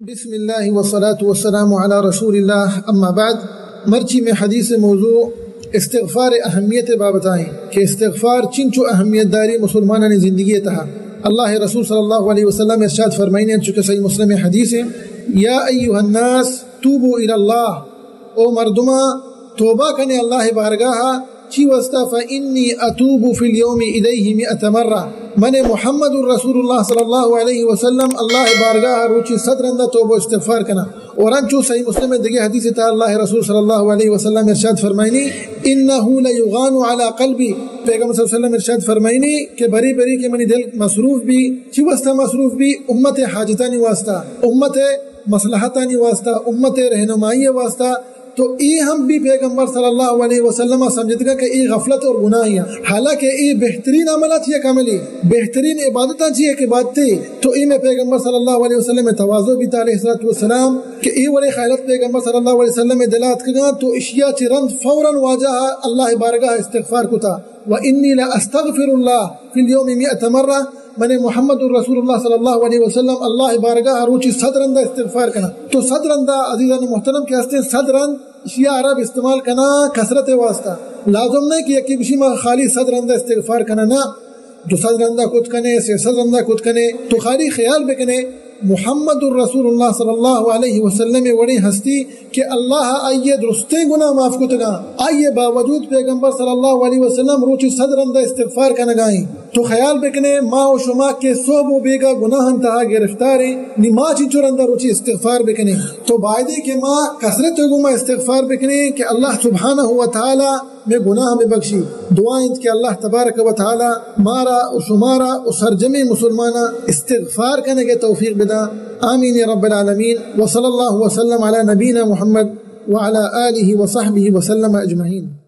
بسم اللہ والصلاة والسلام علی رسول اللہ، اما بعد۔ مرچی میں حدیث موضوع استغفار اہمیت بابت آئیں کہ استغفار چنچو اہمیت داری مسلمانانی زندگی تہا۔ اللہ رسول صلی اللہ علیہ وسلم ارشاد فرمائنی، چونکہ صحیح مسلم حدیث ہے، یا ایھا الناس توبوا الی اللہ، او مردماں، توبہ کنے اللہ بارگاہ، چی واسطہ؟ فإني أتوب في اليوم إليه مئة مرة، من محمد رسول اللہ صلی اللہ علیہ وسلم اللہ بارگاہ روچی صد رندہ توبہ استغفار کنا۔ اور انچو صحیح مسلم دگہ حدیث تا اللہ رسول صلی اللہ علیہ وسلم ارشاد فرمائنی، إنه ليغان على قلبي، پیغمبر صلی اللہ علیہ وسلم ارشاد فرمائنی کہ بری بری کہ منی دل مصروف بی، چی واسطہ مصروف بی؟ امت حاجتانی واسطہ، امت مصلحتانی واسطہ، امت رہنمائی واسطہ۔ تو ای ہم بی پیغمبر صلی اللہ علیہ وسلم سمجھتگا کہ ای غفلت اور گناہی ہے، حالانکہ ای بہترین عملات یک عملی، بہترین عبادتاں چی یک عبادتے۔ تو ای میں پیغمبر صلی اللہ علیہ وسلم تواضع بیتا علیہ الصلوۃ والسلام کہ ای وڑے خیالات پیغمبر صلی اللہ علیہ وسلم دلات کگا تو اشیا چی رند فوراً واجہ اللہ بارگاہ استغفار کتا، وإني لأستغفر الله في اليوم مئة مرة، من محمد رسول اللہ صلی اللہ علیہ وسلم اللہ بارگاہ روچی صد رندہ استغفار کنا۔ تو صد رندہ عزیزان محترم کہ ہستیں، صد رند اشیا عرب استعمال کنا کثرت واسطہ۔ لازم نہیں کہ یکی بشی ما خالی صد رندہ استغفار کنا، نہ، دو صد رندہ کت کنے، سے صد رندہ کت کنے، تو خالی خیال بکنے محمد رسول اللہ صلی اللہ علیہ وسلم وڑیں ہستی کہ اللہ آئیے درستیں گناہ معاف کتگاں، آئیے باوجود پیغمبر صلی اللہ علیہ وسلم روچی صد رندہ استغفار کنگائیں۔ تو خیال بکنے، ما و شما کہ صبح و بیگا گناہ انتہا گرفتاریں، نی ما چنچو رندہ روچی استغفار بکنے۔ تو بایدے کہ ما کثرت گوما استغفار بکنے کہ اللہ سبحانہ و تعالی میں گناہ میں بخشی۔ دعا انت کہ اللہ تبارک و تعالی مارا و شمارا و سرجمیں مسلماناں استغفار کنگے توفیق بدا۔ آمین یا رب العالمین۔ وصلی اللہ وسلم علی نبینا محمد وعلی آلہ وصحبہ وسلم اجمعین۔